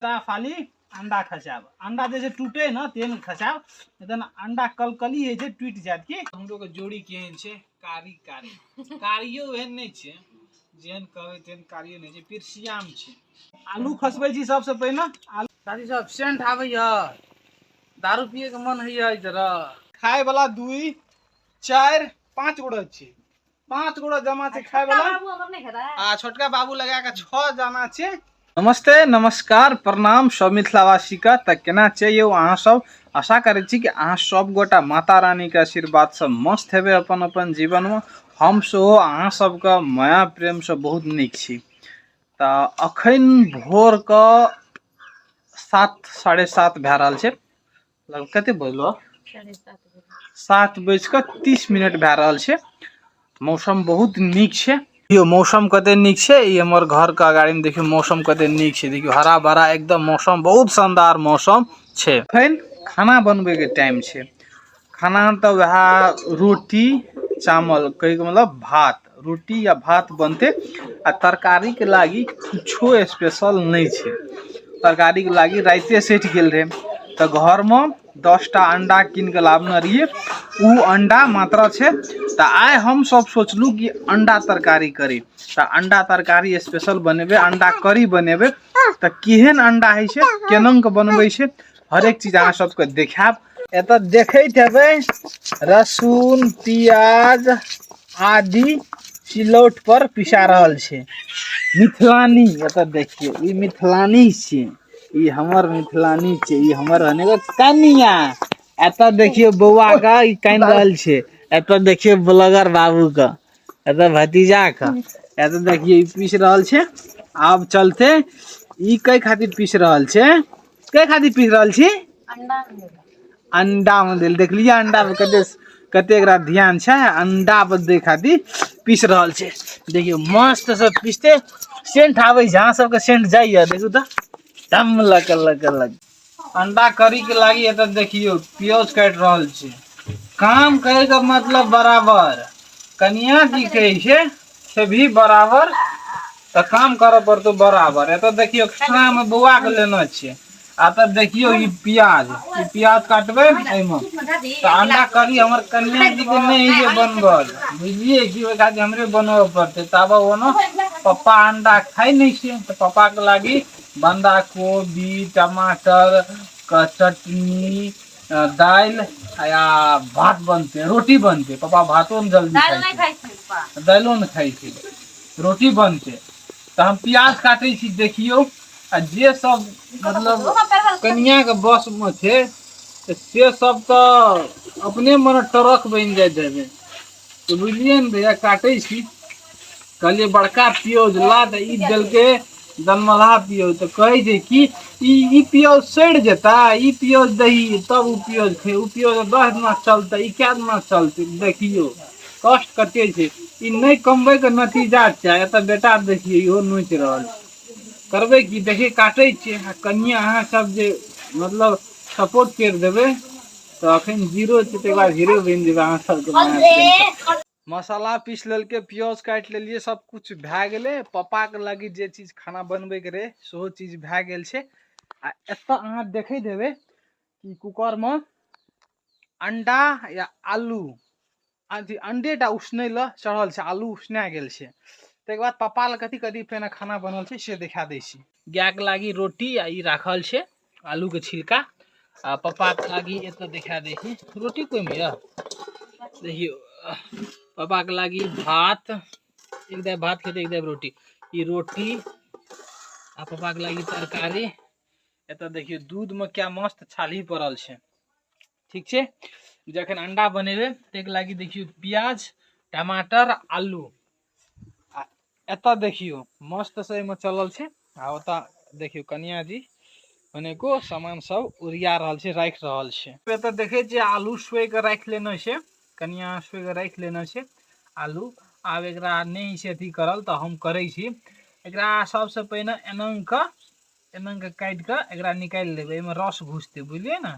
फाली अंडा खसाब, अंडा जैसे टूटे न तेहन खसाब, एकदम अंडा कलकली होइ छै, टूटि जायत। की हमरो के जोड़ी केहन छै? कारी कारी कारियो एहन नहि छै, जेहन कहबै तेहन कारियो नहि छै, पिरसियाम छै। आलू खसबै छी सबसे पहिने आलू। दादी सब सेंट आबैया, दारू पिए के मन होइया। इधर खाय वाला 2 4 5 गोड़ा छै, 5 गोड़ा जमा छै खाय वाला, आ छोटका बाबू लगा के 6 जना छै। नमस्ते, नमस्कार, प्रणाम सब मिथिलावासी का। त केना छै यौ अहाँ सब? आशा करै छी कि अहाँ सब गोटा माता रानी के आशीर्वाद से मस्त हेबै अपन अपन जीवन में। हम सेहो अहाँ सबके माया प्रेम से बहुत नीक छी। त अखन भोर के 7 7:30 भए रहल छै, लगभग कते बजलो? 7:30 भए रहल छै। मौसम बहुत नीक छै। देखियौ मौसम कते नीक छै। ई हमर घर के अगाड़ी में देखियौ मौसम कते नीक छै। देखियौ हरा भरा एकदम मौसम, बहुत शानदार मौसम छै। अखन खाना बनबै के टाइम छै। खाना तऽ वएह रोटी चावल, कहैके मतलब भात, रोटी या भात बनतै। आ तरकारी के लागी किछो स्पेशल नहि छै। तरकारी के लागी राइते सठि गेल रहै, तऽ घर में 10टा अंडा कीन के लाबने रहियै, उ अंडा मात्रा छै। तऽ आइ हम सब सोचलहुँ कि अंडा तरकारी करी, तऽ अंडा तरकारी स्पेशल बनेबै, अंडा करी बनेबै। तऽ केहन अंडा होइ छै, केना के बनबै छै, हरेक चीज अहाँ सबके देखायब। एतऽ देखैत हेबै लहसुन प्याज आदि सिलौट पर पिसा रहल छै मिथिलानी। एतऽ देखियौ ई मिथिलानी छियै, ई हमर मिथिलानी छियै, ई हमर रहने कनिया। एतऽ देखियौ बौआ के ई कानि रहल छै। एतऽ देखियौ ब्लॉगर बाबू के, एतऽ भतीजा के। एतऽ देखियौ ई पीस रहल छै। आब चलते ई कै खातिर पीस रहल छै? कै खातिर पीस रहल छी? अंडा में देल। देखलियै अंडा में कते कते एकरा ध्यान छै, अंडा पर दै खातिर पीस रहल छै। देखियौ मस्त से पीसते, सेंट आबै छै। अहाँ सबके सेंट जाइए? देखू तऽ दम लग लग लग। अंडा करी के लागी एतऽ देखियौ प्याज काटि रहल छै। काम करे के मतलब बराबर, कनिया की कहै छै से भी बराबर, तऽ काम करऽ पड़तौ बराबर। एतऽ देखियौ खाना में बौआ के लेना छै। आ तऽ देखियौ ई प्याज, ई प्याज काटबै एहिमे तऽ अंडा करी हमर कनिया जी के नहि जे बनबल, बुझलियै कि ओहि खातिर हमरे बनबऽ पड़तै। ताबे ओना पप्पा अंडा खाइ नहि छै, तऽ पप्पा के लागी बन्धा कोबी टमाटर के चटनी, दालि या भात बनतै, रोटी बनतै। पप्पा भातो ने जल्दी खाइ छै, दालिओ ने खाइ छै, रोटी बनतै। तऽ हम प्याज काटै छी देखियौ। आ जे सब मतलब कनियाके बसमे छै से सब तऽ अपने मने ट्रक बनि जाइत हेबै, तऽ बुझलियै ने भैया। काटै छी, कहलियै बड़का प्याज ला, तऽ ई देलकै जनमलहा प्याज। तऽ कहै छै कि ई प्याज सड़ि जेतै, ई प्याज दही तब ओ प्याज खै, ओ प्याज 10 दिना चलतै, ई कए दिना चलतै? देखियौ कष्ट कते छै, ई नहि कमबैके नतीजा छै। एतऽ बेटा देखियौ इहो नोचि रहल छै। करबै की, देखियै काटै छियै। आ कनिये अहाँ सब जे मतलब सपोर्ट करि देबै तऽ अखन जीरो छै, तकर बाद हीरो बनि जेबै अहाँ सबके माया। मसाला पीस लेलकै, प्याज काटि लेलियै, सब कुछ भए गेलै। पप्पाके लागी जे चीज खाना बनबैके रहै सेहो चीज भए गेल छै। आ एतऽ अहाँ देखैत हेबै कि कुकरमे अंडा या आलू अथी अंडे टा उसनै लए चढ़ल छै, आलू उसना गेल छै। ताहिके बाद पप्पा लए कथी कथी फेर खाना बनल छै से देखा दै छी। गायके लागी रोटी आ ई राखल छै आलूके छिलका, आ पप्पाके लागी एतऽ देखा दै छी रोटी कोइमे यऽ। देखियौ पप्पाके लागी भात, एक दाय भात खेतै, एक दाय रोटी, ई रोटी आ पप्पाके लागी तरकारी। एतऽ देखियौ दूधमे क्या मस्त छाली पड़ल छै। ठीक छै, जखन अंडा बनेबै ताहिके लागी देखियौ प्याज टमाटर आलू। आ एतऽ देखियौ मस्त से एहिमे चलल छै। आ ओतऽ देखियौ कनिया जी अनेको सामान सब ओरिया रहल छै, राखि रहल छै। एतऽ देखै छियै आलू सोहि कऽ राखि लेने छै कनिया, सोहि कऽ राखि लेने छै आलू। आब एकरा नहि छै अथी करल तऽ हम करै छी एकरा। सबसँ पहिने एना कऽ एना कऽ काटि कऽ एकरा निकालि लेबै, एहिमे रस घुसतै, बुझलियै ने।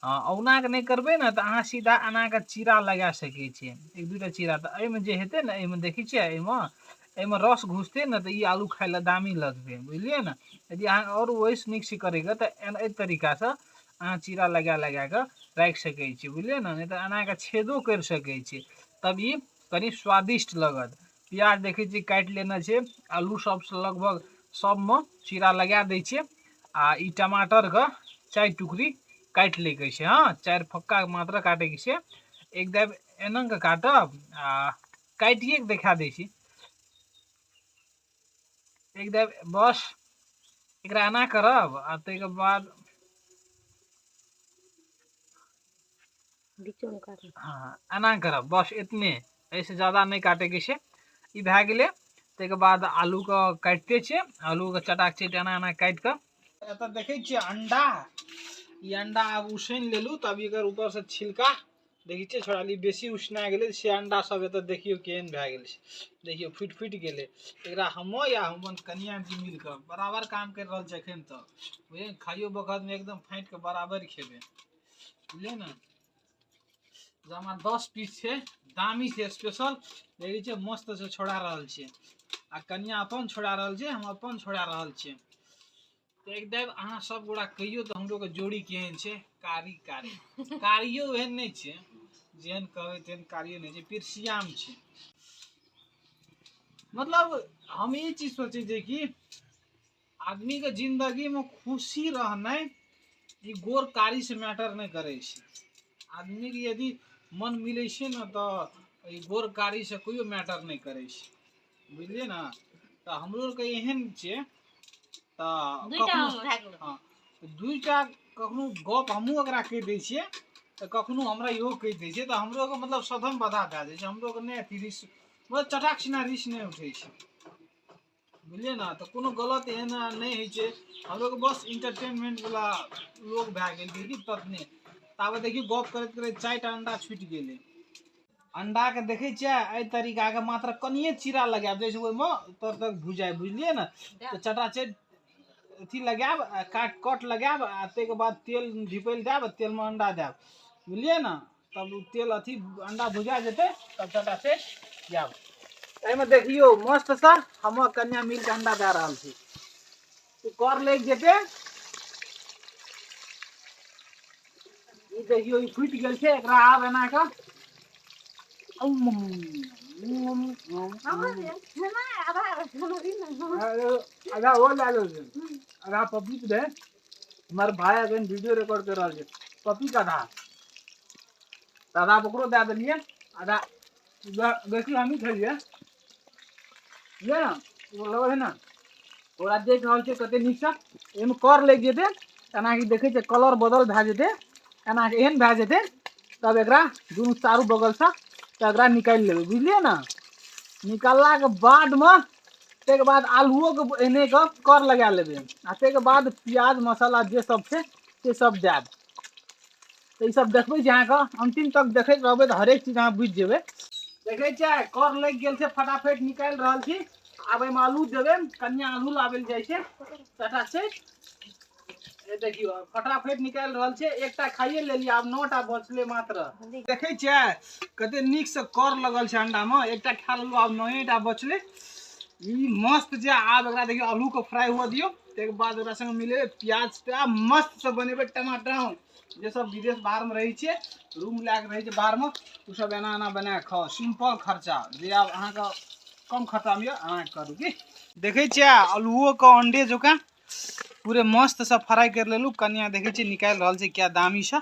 हँ, औना कऽ नहि करबै ने तऽ अहाँ सीधा एना कऽ चीरा लगा सकै छियै, एक दूटा चीरा। तऽ एहिमे जे हेतै ने, एहिमे देखै छियै, एहिमे एहिमे रस घुसतै ने तऽ ई आलू खाय लए दामी लगतै, बुझलियै ने। यदि अहाँ आओर ओहिसँ नीक से करैके तऽ एहि तरीकासँ अहाँ चीरा लगा लगा कऽ राखि सकै छी, बुझलियै ने। नहि तऽ एना कऽ छेदो करि सकै छी, तब ई कनि स्वादिष्ट लगत। प्याज देखै छी काटि लेने छै, आलू सब लगभग सबमे चीरा लगा दै छियै। आ ई टमाटरके 4 टुकड़ी काटि लैके छै। हँ, 4 फक्का मात्र काटैके छै। एक दाबि एना कऽ काटब आ काटिए कऽ देखा दै छी। एक दाबि बस एकरा एना करब आ ताहिके बाद हँ एना करब, बस एतने, एहिसँ ज्यादा नहि काटैके छै। ई भए गेलै। ताहिके बाद आलूके काटिते छियै, आलूके चटाक चटि एना एना काटि कऽ। एतऽ देखै छियै अंडा, ई अंडा आब उसनि लेलहुँ, तब एकर ऊपरसँ छिलका देखै छियै छोड़ा ली, बेसी उसना गेलै से अंडा सब। एतऽ देखियौ केहन भए गेल छै, देखियौ फुटि फुटि गेलै। एकरा हमो या हमर कनिया जी मिल कऽ बराबर काम करि रहल छै एखन तक, बुझलियै। खाइयो बखतमे एकदम फाँटि कऽ बराबर खेबै, बुझलियै ने। जमा 10 पीस छै, दामी छै, स्पेशल देखै छियै, मस्त से छोड़ा रहल छै। आ कनिया अपन छोड़ा रहल छै, हम अपन छोड़ा रहल छियै। तऽ एक दाबि अहाँ सब गोरा कहियौ तऽ हमरो के जोड़ी केहन छै। कारी कारी कारियो एहन नहि छै, जेहन कहबै तेहन कारियो नहि छै, पिरसियाम छै। मतलब हम ई चीज सोचै छियै कि आदमीके जिन्दगीमे खुशी रहनाइ ई गोर कारी से मैटर नहि करै छै। आदमीके यदि मन मिलै छै ने तऽ ई गोर कारी से कोइयो मैटर नहि करै छै, बुझलियै ने। तऽ हमरो आरके एहन छै तऽ हँ दुइटा कखनो गप हमहूँ ओकरा कहि दै छियै तऽ कखनो हमरा इहो कहि दै छै, तऽ हमरो के मतलब सदम बाधा भए जाइ छै। हमरो के नहि अथी रिस, मतलब चटाक सिना रिस नहि उठै छै, बुझलियै ने। तऽ कोनो गलत एहन नहि होइ छै, हमलोग बस इंटरटेनमेंट वाला लोग भए गेल कि ततने। ताबे देखियौ गप करैत करैत 4टा अंडा छुटि गेलै। अंडाके देखै छियै एहि तरीकाके मात्र कनिए चीरा लगायब जाहिसँ ओहिमे तर तक भुजाय, बुझलियै ने। तऽ चटाचट अथी लगायब आ काट कट लगायब आ ताहिके बाद तेल धिपै लए देब आ तेलमे अंडा देब, बुझलियै ने। तब ओ तेल अथी अंडा भुजा जेतै तब चटाचट जायब। एहिमे देखियौ मस्तसँ हमर कन्या मिलके अंडा दए रहल छी। ओ कर लागि जेतै। ई देखियौ ई फूटि गेल छै, एकरा आब एना कऽ आधा ओ लए लेलकै, आधा पपी दे। हमर भाय अखन वीडियो रिकॉर्ड कर रहल छै। पपी के आधा आधा ओकरो दए देलियै, आधा बेसी हमही खेलियै। बुझलियै ने, ओ लगै छै ने ओकरा देख रहल छै कते नीकसँ। एहिमे कर लागि जेतै, एना कि देखै छियै कलर बदल भए जेतै, एना के एहन भए जेतै, तब एकरा दुनू चारू बगलसँ तऽ एकरा निकालि लेबै, बुझलियै ने। निकाललाके बादमे ताहिके बाद आलुओके एहने कऽ कर लगा लेबै आ ताहिके बाद प्याज मसाला जे सब छै से सब देब। तऽ ई सब देखबै छी अहाँके अंतिम तक देखैत रहबै तऽ हरेक चीज अहाँ बुझि जेबै। देखै छियै कर लागि गेल छै, फटाफट निकालि रहल छी। आब एहिमे आलू देबै, कनिया आलू लाबै लए जाइ छै चटाचट। ए देखियौ फटाफट निकालि रहल छै, एकटा खाइए लेलियै, आब 9टा बचलै मात्र। देखै छियै कते नीकसँ कर लगल छै अंडामे, एकटा खा लेलहुँ, आब 9टा बचलै। ई मस्त छै। आब एकरा देखियौ आलूके फ्राइ हुअ दियौ, ताहिके बाद ओकरा संगे मिलेबै प्याज तऽ मस्तसँ बनेबै टमाटर। जे सब विदेश बाहरमे रहै छियै, रूम लए कऽ रहै छै बाहरमे, ओ सब एना एना बना कऽ खाउ, सिम्पल खर्चा जे आब अहाँके कम खर्चामे यऽ अहाँ करू। की देखै छियै आलुओके अंडे जकाँ पूरे मस्त से फ्राई कर लेलहुँ। कनिया देखै छियै निकालि रहल छै क्या दामीसँ।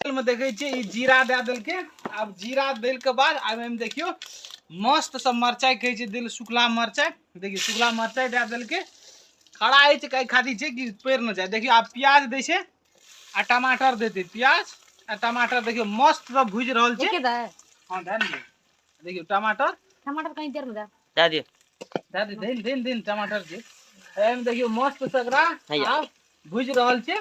तेलमे देखै छियै ई जीरा दए देलकै। आब जीरा देलके बाद आब एहिमे देखियौ मस्त से मरचाइ कहै छै दिल सुखला मरचाइ, देखियौ सुखला मरचाइ दए देलकै। खड़ा अछि एहि खातिर छै कि पड़ि नहि जाय। देखियौ आब प्याज दै छै आ टमाटर देतै, प्याज आ टमाटर देखियौ मस्त से भुजि रहल छै। हँ दए ने, देखियौ टमाटर, टमाटर कहीं देर में दे दए दियौ, दए दे, दिन दिन दिन टमाटर के एहिमे देखियौ मस्त से एकरा आब भुजि रहल छै।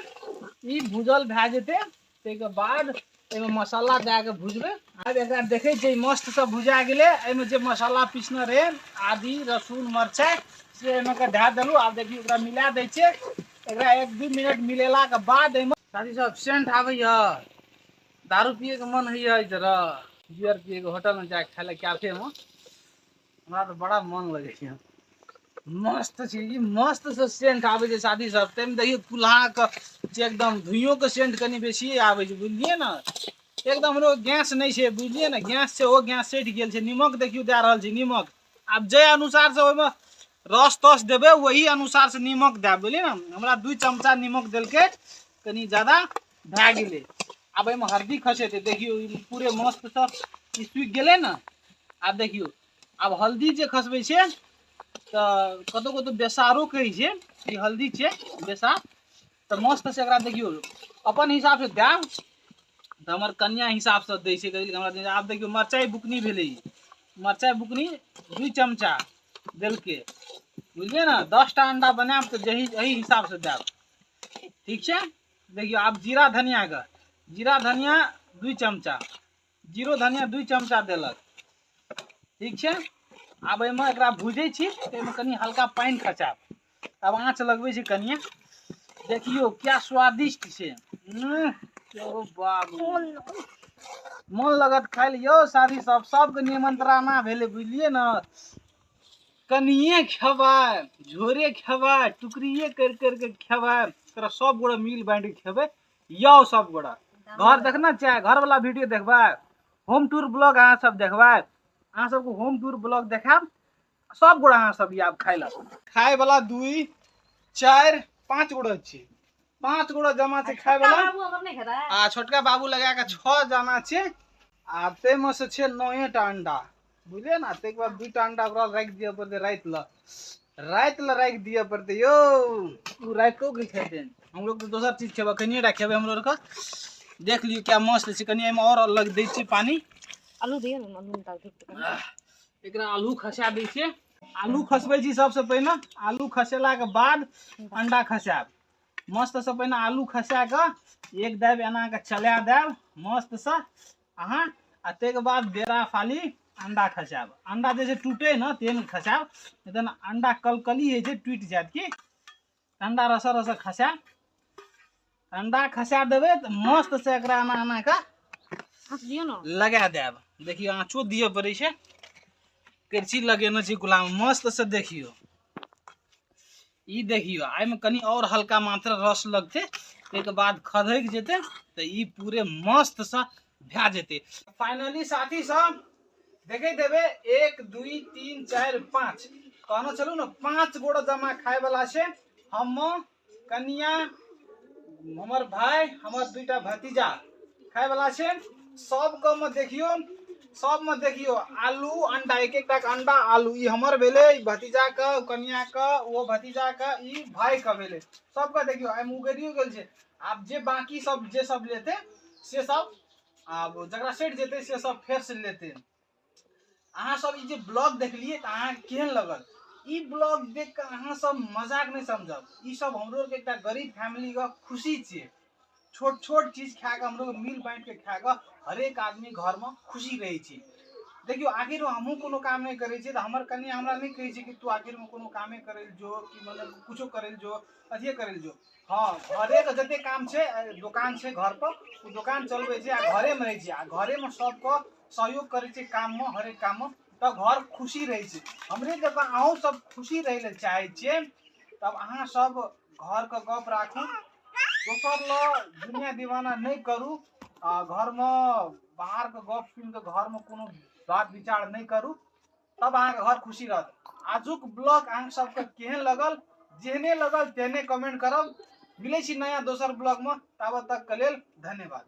ई भुजल भए जेतै ताहिके बाद एहिमे मसाला दए कऽ भुजबै। आब एकरा देखै छियै मस्त से भुजा गेलै। एहिमे जे मसाला पीसने रहै आदि लहसुन मरचाइ से एहिमे के धए देलहुँ। आब देखियौ ओकरा मिला दै छियै। एकरा 1-2 मिनट मिलेलाके बाद एहिमे साथी सब सेंट आबैया, दारू पियैके मन होइया, इधर बियर पियैके होटलमे जाके खाय लए कैफेमे। हमरा तऽ बड़ा मन लगै छै। मस्त छै ई, मस्त से सेंट आबै छै शादी सब। ताहिमे देखियौ चूल्हाके जे एकदम धुइयोके सेंट कनि बेसिए आबै छै, बुझलियै ने। एकदम हमरो गैस नहि छै, बुझलियै ने, गैस छै ओ गैस सटि गेल छै। निमक देखियौ दए रहल छै निमक। आब जाहि अनुसार से ओहिमे रस तस देबै वही अनुसार से निमक देब, बुझलियै ने। हमरा 2 चमचा निमक देलकै, कनि ज्यादा भए गेलै। आब एहिमे हल्दी खसेतै, देखियौ ई पूरे मस्त से ई सूखि गेलै ने। आब देखियौ आब हल्दी जे खसबै छै तऽ कतौ कतौ बेसारो कहै छै, ई हल्दी छै बेसार। तऽ मस्त से एकरा देखियौ अपन हिसाब से देब, तऽ हमर कनिया हिसाब से दै छै, कहै हमरा। आब देखियौ मरचाइ बुकनी भेलै, मरचाइ बुकनी 2 चमचा देलकै, बुझलियै ने। 10टा अंडा बनायब तऽ जही एही हिसाब से देब, ठीक छै। देखियौ आब जीरा धनिया के, जीरा धनिया 2 चमचा, जीरो धनिया 2 चमचा देलक, ठीक छै। आब एहिमे एकरा भुजै छी, ताहिमे कनि हल्का पानि खसायब। आब आँच लगबै छी कनिए, देखियौ क्या स्वादिष्ट छै। ओ बाबू मन लगत खाइ लए यौ। शादी सब सबके निमंत्रणाना भेलै, बुझलियै ने। कनिए खेबै, झोरे खेबै, टुकड़िए करि करि के खेबै, तोरा सब गोरा मिल बाँटि के खेबै यौ। सब गोरा घर देखना चाहे घर वाला वीडियो देखबै, होम टूर ब्लॉग अहाँ सब देखबै, अहाँ सबके होम टूर ब्लॉग देखायब। सब गोरा अहाँ सब आब खाइ लए। खाय वाला 2 4 5 गोरा छी, 5 गोरा जमा छै खाय वाला। आ छोटका बाबू लगा के 6 जना छै। आ ताहिमे से छै 9टा अंडा, बुझलियै ने। ताहिके बाद 2टा अंडा ओकरा राखि दिअ पड़तै राति लए, राति लए राखि दिअ पड़तै यौ। ओ राति को के खेतै, हमलोग तऽ दोसर चीज खेबै, कनिए टा खेबै हमरो आरके। देख लियौ क्या मस्त छै। कनि एहिमे आओर अलग दै छियै पानि, आलू दियौ ने, आलू निकाल के। एकरा आलू खसा दै छियै। आलू खसबै छी सबसँ पहिने, आलू खसेलाके बाद अंडा खसायब मस्तसँ। पहिने आलू खसा कऽ एक दाबि एना कऽ चला देब मस्तसँ अहाँ, आ ताहिके बाद बेरा फाली अंडा खसायब। अंडा जे छै टूटे ने तेहन खसायब, नहि तऽ अंडा कलकली होइ छै, टूटि जायत की। अंडा रस रस खसायब, अंडा खसा देबै तऽ मस्त से एकरा एना एना कऽ लगा देब। देखियौ आँचो दिअ पड़ै छै, करची लगेने छी गुलाम मस्त से। देखियौ ई देखियौ एहिमे कनि और हल्का मात्रा रस लगतै, ताहिके बाद खधकि जेतै तऽ ई पूरे मस्त से भए जेतै। फाइनली साथी सब देखै देबै 1 2 3 4 5, कहने छलहुँ ने 5 गोटा जमा खाय वाला छै। हम, कनिया, हमर भाय, हमर 2टा भतीजा खाय वाला छै। सबके मे देखियौ, सब मे देखियौ आलू अंडा, एक एकटा के अंडा आलू। ई हमर भेलै, ई भतीजा के, कनिया के, ओ भतीजा के, ई भाय के भेलै। सबके देखियौ एहिमे उगरियो गेल छै। आब जे बाकी सब जे सब लेतै से सब, आब जकरा सटि जेतै से सब फेर से लेतै। अहाँ सब ई जे ब्लॉग देखलियै तऽ अहाँके केहन लगल? ई ब्लॉग देख कऽ अहाँ सब मजाक नहि समझब। ई सब हमरो आरके एकटा गरीब फैमिलीके खुशी छियै। छोट छोट चीज खा कऽ हमरो मिल बाँटि कऽ खा कऽ हरेक आदमी घरमे खुशी रहै छै। देखियौ आखिर हमहूँ कोनो काम नहि करै छियै तऽ हमर कनिया हमरा नहि कहै छै कि तू आखिरमे कोनो कामे करै लए जो, कि मतलब कुछो करै लए जो, अथिये करै लए जो। हँ, घरेके जते काम छै, दोकान छै घर पर, ओ दोकान चलबै छै आ घरेमे रहै छै, आ घरेमे सबके सहयोग करै छै काममे, हरेक काममे, तऽ घर खुशी रहै छै। हमरे जकाँ अहूँ सब खुशी रहै लए चाहै छियै तब अहाँ सब घरके गप राखू, दोसर लए दुनिया दीवाना नहि करू, आ घरमे बाहरके गप सुनिकऽ घरमे कोनो बात विचार नहि करू, तब अहाँके घर खुशी रहत। आजुक ब्लॉग अहाँ सबके केहन लगल? जेहने लगल तेहने कमेंट करब। मिलै छी नया दोसर ब्लॉगमे, ताबत तकके लेल धन्यवाद।